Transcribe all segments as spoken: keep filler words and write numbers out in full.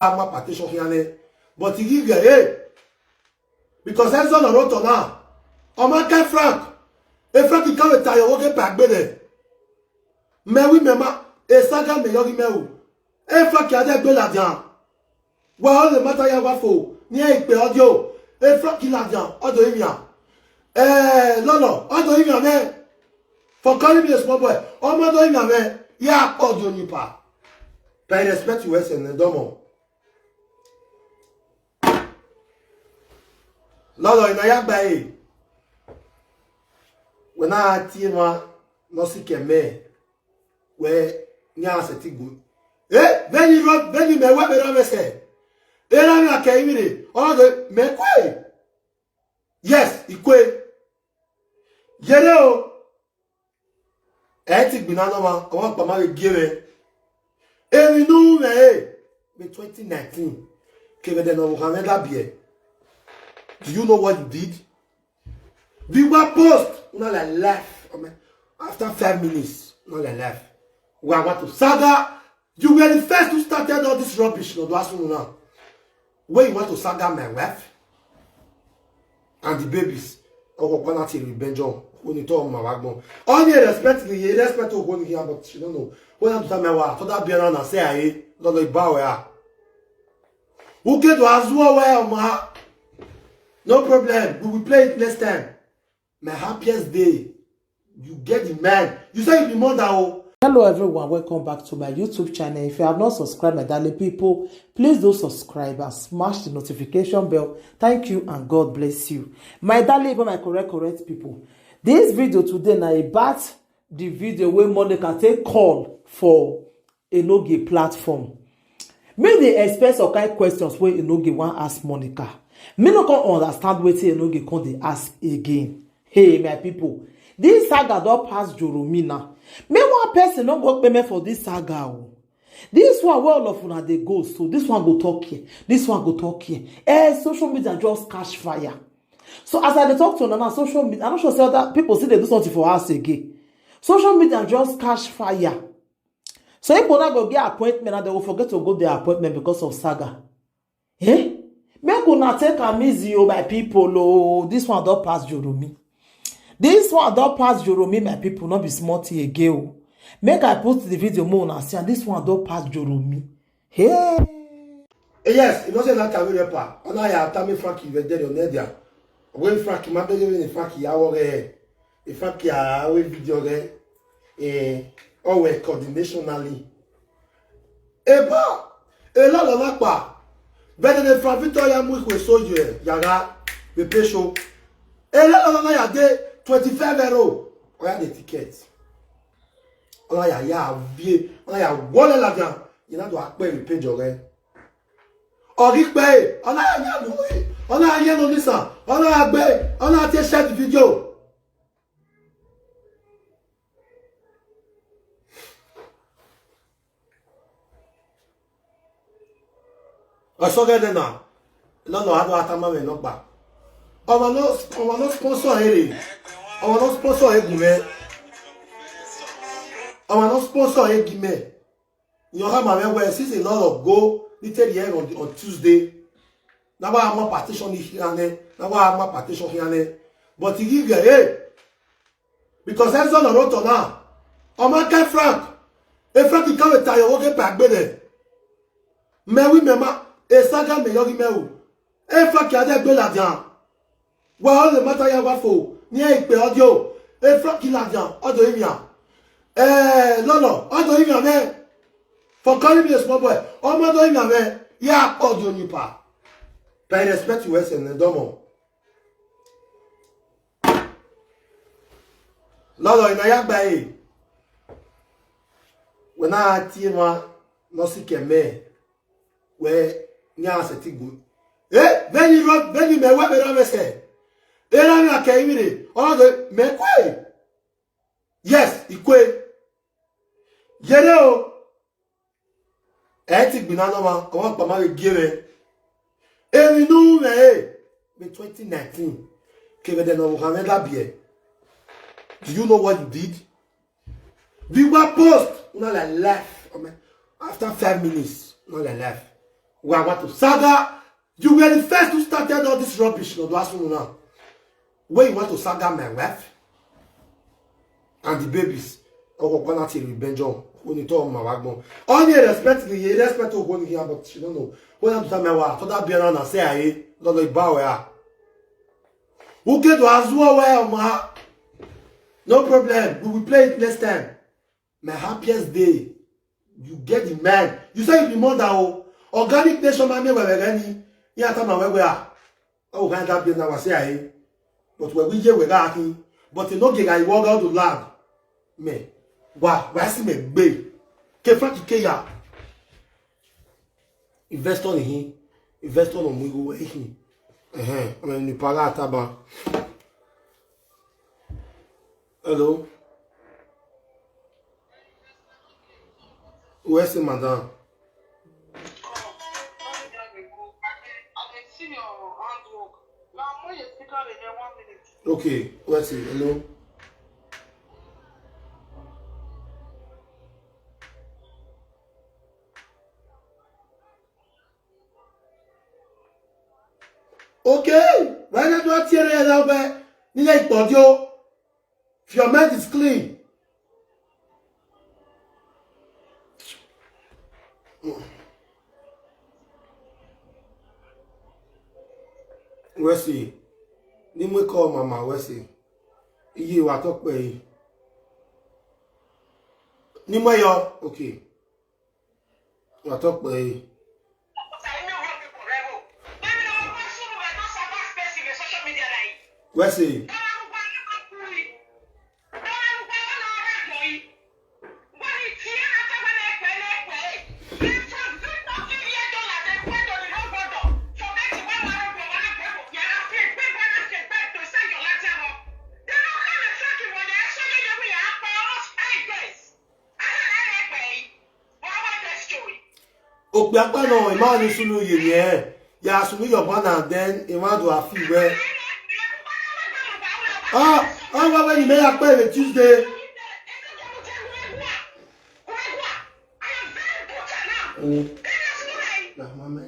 ama patisho hiane. But he give you, hey. Because Enzo no roto na. Omaka Frank. E Frank ka we tayo woke pa gbede. Me wi me ma. E saga me yogi me wu. E Frank ya de gbe la jan. Wa o le mata ya wa fo. Ni e pe audio. E Frank la jan. Audio imia. Eh, Lolo. Audio imia me. For calling me a small boy. Omo do imia me. Ya audio ni pa. But I respect you, S N L, domo. Lolo, ina ya gba e. Wena ati ma no si ke me. We nya se ti gu. Eh, veni ro, veni me we me ro me se. Era mi ake imire. O de me kwe. Yes, ikwe. Yere o. E ti gbina no ma, o pa ma ge re. Emi nu me e. Me twenty nineteen. Ke ve de no wo kan da bie. Do you know what you did? Be one post. Una like life. After five minutes, una like life. We are want to saga. You were the first who started all this rubbish. No, do ask me now. When you want to saga my wife and the babies. Ọkọ kan láti ìlú Benjo, ó ní tọ́ ọmọ àwa gbọ́n. Ó ní respect ni, yẹ respect ó ní kí n bọ̀ ṣe lọ́nà. Ó yàtọ̀ sáà mẹ́wàá, tó dá bí ẹran náà sí àyè, lọ́dọ̀ ìbá ọ̀yà. Who get to as well where ọmọ ha? No problem, we will play it next time. My happiest day. You get the man. You say you be mother o. Hello everyone, welcome back to my YouTube channel. If you have not subscribed, my darling people, please do subscribe and smash the notification bell. Thank you and God bless you. My darling, my correct, correct people. This video today na about the video wey Monica take call for Enoge platform. Me dey expect some kind questions wey Enoge wan ask Monica. Me no come understand wetin Enoge come dey ask again. Hey, my people, this saga don pass Joromi now. Me one person no go pay me for this saga o. This one wey all of una dey go, so this one go talk here, this one go talk here. Eh, social media just catch fire. So as I dey talk to una now, social media, I no sure say other people still dey do something for house again. Social media just catch fire. So people now go get appointment and they will forget to go their appointment because of saga. Eh? Make una take am easy o, my people o. This one don pass Joromi. This one don pass Joromi, my people. No be small thing again o. Make I put the video more una see, and this one don pass Joromi. Hey. Eh, yes, you know say that Kawhi rapper. Ona ya tami Frankie ve dere on there. When Frankie ma bege when Frankie ya wo re. E Frankie ya we video re. Eh, o we coordinationally. E ba, e la la na pa. Better than Frank Victor ya mu kwe so ye. Yaga, be pay show. E la la na ya de twenty-five euro. Oya the ticket. Ona ya ya vie. Ona ya wole la dia. You know do akpe we pay jore. Ori pe, ona ya ya no. Ona ya no nisa. Ona ya gbe. Ona ya te share the video. Osogede na. No, no, ado atama me no pa. Omo no, omo no sponsor ere. Omo no sponsor egume. Omo no sponsor egime. Your hammer well, since a lot of go, literally on, on Tuesday. Na wa ama partition ni hiane. Na wa ama partition hiane. But he give you, hey. Because Enzo no roto na. Omaka Frank. E Frank ka we tayo woke pa gbede. Me wi me ma. E saga me yogi me wu. E Frank ya de gbe la dia. Wa o le mata ya wa fo. Ni e pe audio. E Frank la dia. Audio imia. Eh, Lolo. Audio imia me. For calling me a small boy. Omo do imia me. Ya audio ni pa. But I respect you, S N L, domo. Lolo, ina ya gba e. Wena ati ma no si ke me. We nya se ti gu. Eh, veni ro, veni me we me ra me se. Era mi ake imire. O de me kwe. Yes, ikwe. Yere o. E ti gbina no ma, o pa ma ge re. Emi nu me e. Me twenty nineteen. Ke ve de no wo kan da bie. Do you know what you did? Be one post. Una like life. After five minutes, una like life. Where I want to saga. You were the first who started all this rubbish, Lord Wasunu now. Where you want to saga my wife and the babies. Ọkọ kwana ti revenge on. Only to my wagbon. Only respect me, you respect to go here, but you don't know. When I'm to tell my wife, for that be around and say I don't know about where. Who get to as well where ma. No problem. We will play it next time. My happiest day. You get the man. You say you be mother o. Organic nation ma me we we ni. Ya ta ma we we a. O ga da bi na wa se aye. But we we ye we ga akin. But no ge ga iwo ga do land. Me. Wa, wa si me gbe. Ke fa ki ke ya. Investor ni hin. Investor no mu iwo e hin. Eh eh. Ame ni para ataba. Hello. Where's the madam? Okay, where's it? Hello. Okay, why not do a tear? Nile ipodio. If your mind is clean. Wesley, ni mo call mama Wesley. Iye wa to pe yi. Ni mo yo, okay. Wa to pe yi. Wesley. Okpe akpa no, ima ni sunu ye ni eh. Ya sunu your banner, then ima do a feel well. Ah, ah, wa we ni me akpe we Tuesday. Mm. Na mama.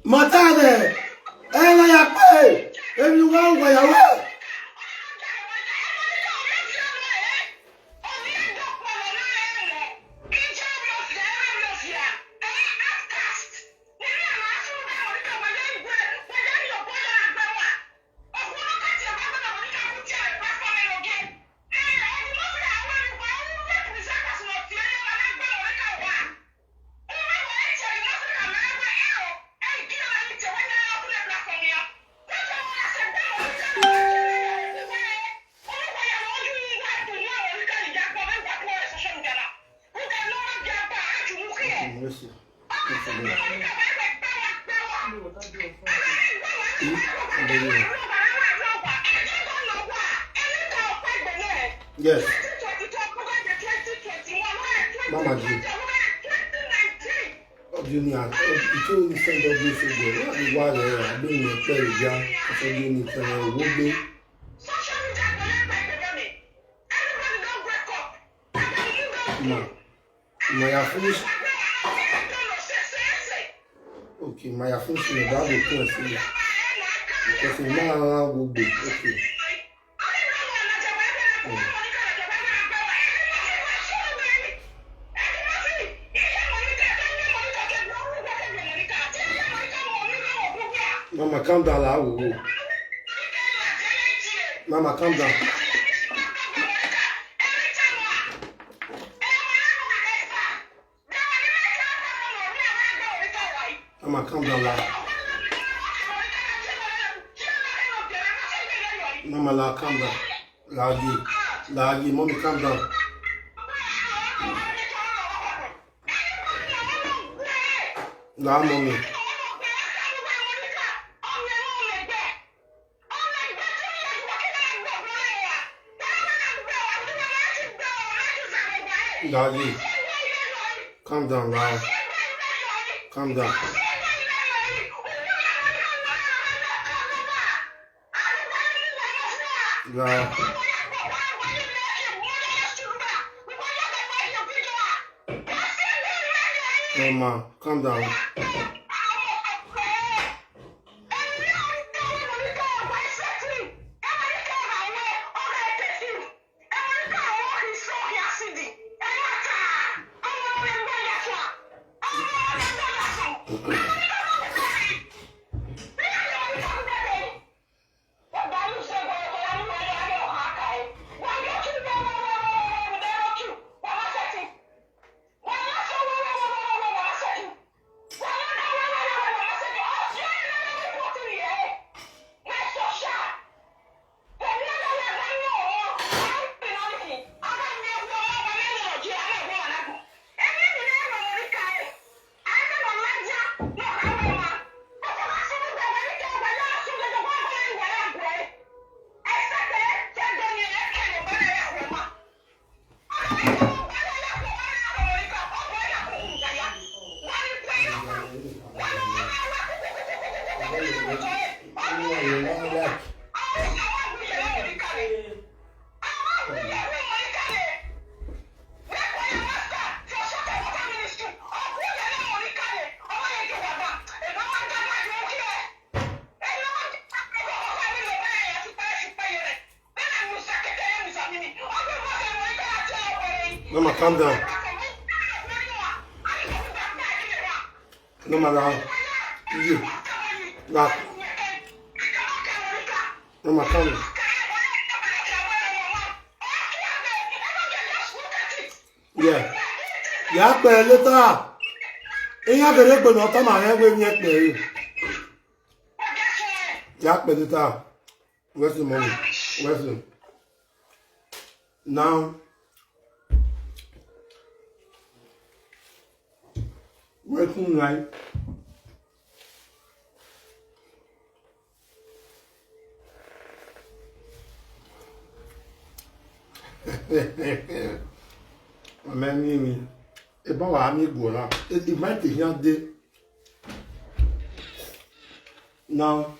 Matane, ela ya pe, emi wa wa ya we. Yes. Mama G. Audio ni a, audio ni send audio so good. What the why there? I don't know play with ya. Audio ni send a wo gbe. Ma, ma ya finish. Okay, ma ya finish me. That will come see. Because in my go gbe. Okay. Mama, calm down, la wo. Mama, calm down. Mama, calm down, la. Mama, la, calm down. Lagi, lagi, mommy, calm down. La, mommy. Lagi, calm down, la. Calm down. Nah. Mama, calm down. Mama, calm down. No, madam. You. Nah. Mama, calm down. Yeah. Ya kpe later. Iya gere gbe no ta ma he we mi kpe. Ya kpe later. Where's the money? Where's the now? Where's the right? Amen, amen. Eba wa mi go na. It might be here day. Now,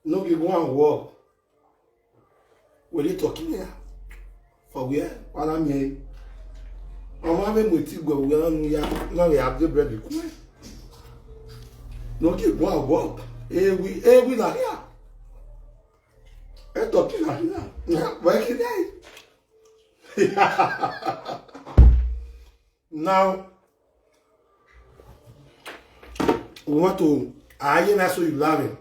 no be go and work. We dey talk here for where? Wala mi. Ọmọ mi mo ti gbọ́ wíwá nínú ya náà rẹ̀ abdé bẹ́ẹ̀dì kú ẹ̀. No dey go and work. Ewi, ewi na here. E talk na here. Where can I? Now, we want to, aye na so you love him.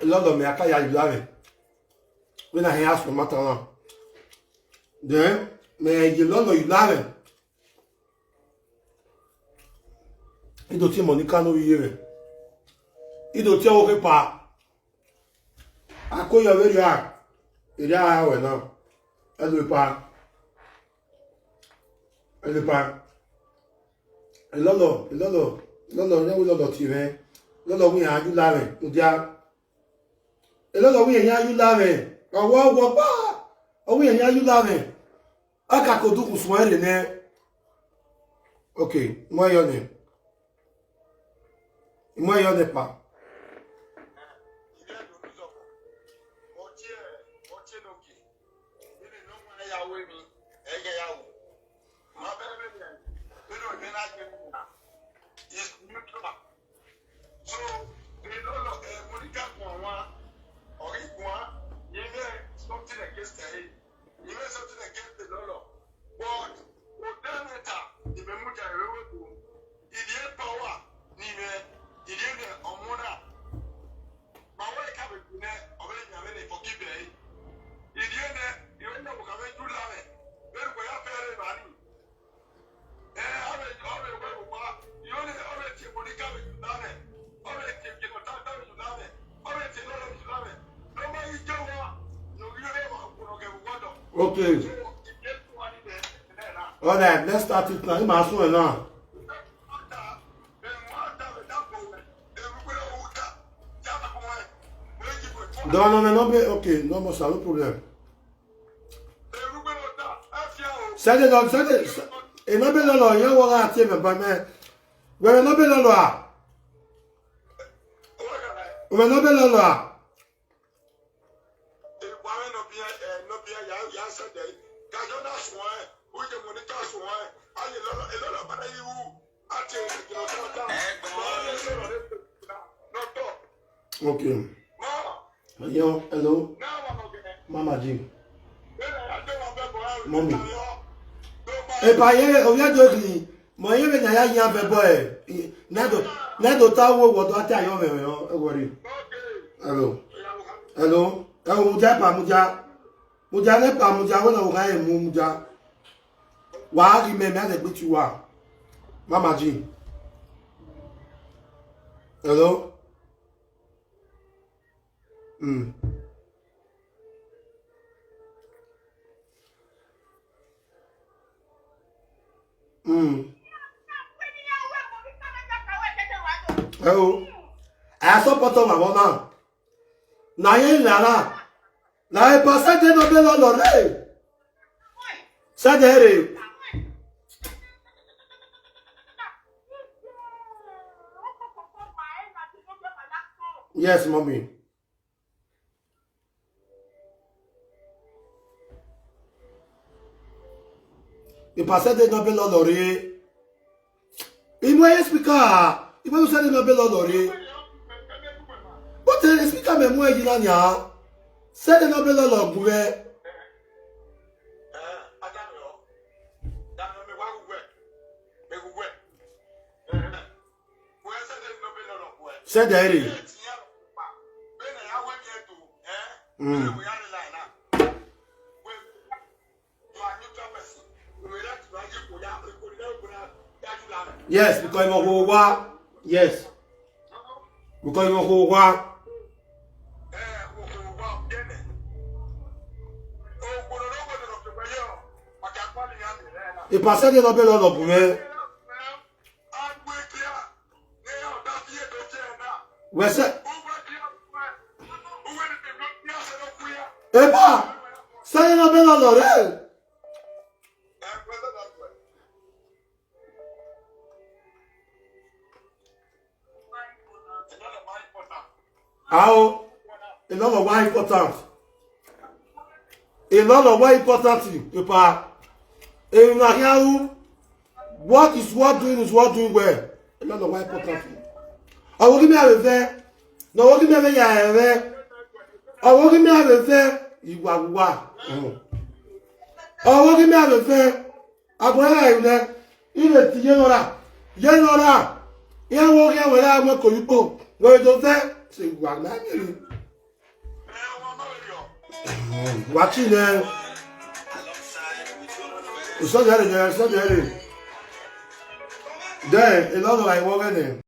A lot of me, I can't you love him. When I ask for matter now, then me, you love you love him. Ido ti Monica no yere. Ido ti o ke pa. Ako yo very hard. Ida awe now. Edo pa. Edo pa. Ilolo, ilolo, ilolo, ne ilolo ti re. Ilolo wi aju la re, udia. Ilolo wi enya aju la re. Owo, owo pa. Owi enya aju la re. Aka ko du ku suwa re ne. Okay, mo yo ne. Mo yo ne pa. So, the law of, eh, Monica Kwanwa, or Ikwa, you know, something against her. You know, something against the law. But, for that matter, the Memuja, you know, the power, you know, you know, Omona. Ma wai ka be ne, o be nya be ne forgive e. Idiye ne, iwe na ko ka be du la me. Be ko ya fere ba ni. Eh, o be, o be ko ko pa. Yo ne, o be ti ko ni ka be du la me. O be ti ki ko ta ta be du la me. O be ti lo lo du la me. No ma i jo wa. No yo le wa ko no ke wa do. Okay. So, idiye ko wa ni be. All right, let's start it now. Ima sun e now. No, no, no, no, be okay, no, no, sir, no problem. Send it on, send it, E no be lolo, you walk out here, but me. Where no be lolo? Ah? Where no be lolo? Ah? Okay. Yo, hello. Mama G. Mommy. Epa ye, oya jogi. Mo ye me na ya yan fe boy. Nedo, nedo ta wo wo do ati ayo me me o, e worry. Hello. Hello. Hello, muja pa muja. Muja ne pa muja wo na wo ka e mu muja. Wa ki me me ade gbe ti wa. Mama G. Hello. Mm. Mm. Hello. I support my mama. Na ye la la. Na e pa se de no be lo lo re. Se de re. Yes, mommy. If I said they not be lottery, in my speaker, if I said they not be lottery, but the speaker me mo ejina nya, said they not be lottery. Said they. Mm. Yes, because you go wa. Yes. Because you go wa. If I said they not be lottery. Wese. Epa. Said they not be lottery. How? A lot of why important. A lot of why important thing. Epa. Epa. What is worth doing is worth doing well. A lot of why important thing. Àwọn kí mi àwẹ̀ fẹ́. Náà wọ́n kí mi àwẹ̀ yà ẹ̀ fẹ́. Àwọn kí mi àwẹ̀ fẹ́. Ìwà wà. Àwọn kí mi àwẹ̀ fẹ́. Agbọ̀nrán ìlú ire ti yé lọ́ra, yé lọ́ra, yé wọ́n yé wẹ̀rẹ́ àwọn kò yí pò, wọ́n ètò fẹ́ ṣe wà láàyè. Wà á tì ní ìsọ̀jà rẹ̀ jẹ́ ìsọ̀jà rẹ̀. Then, a lot of like, what kind of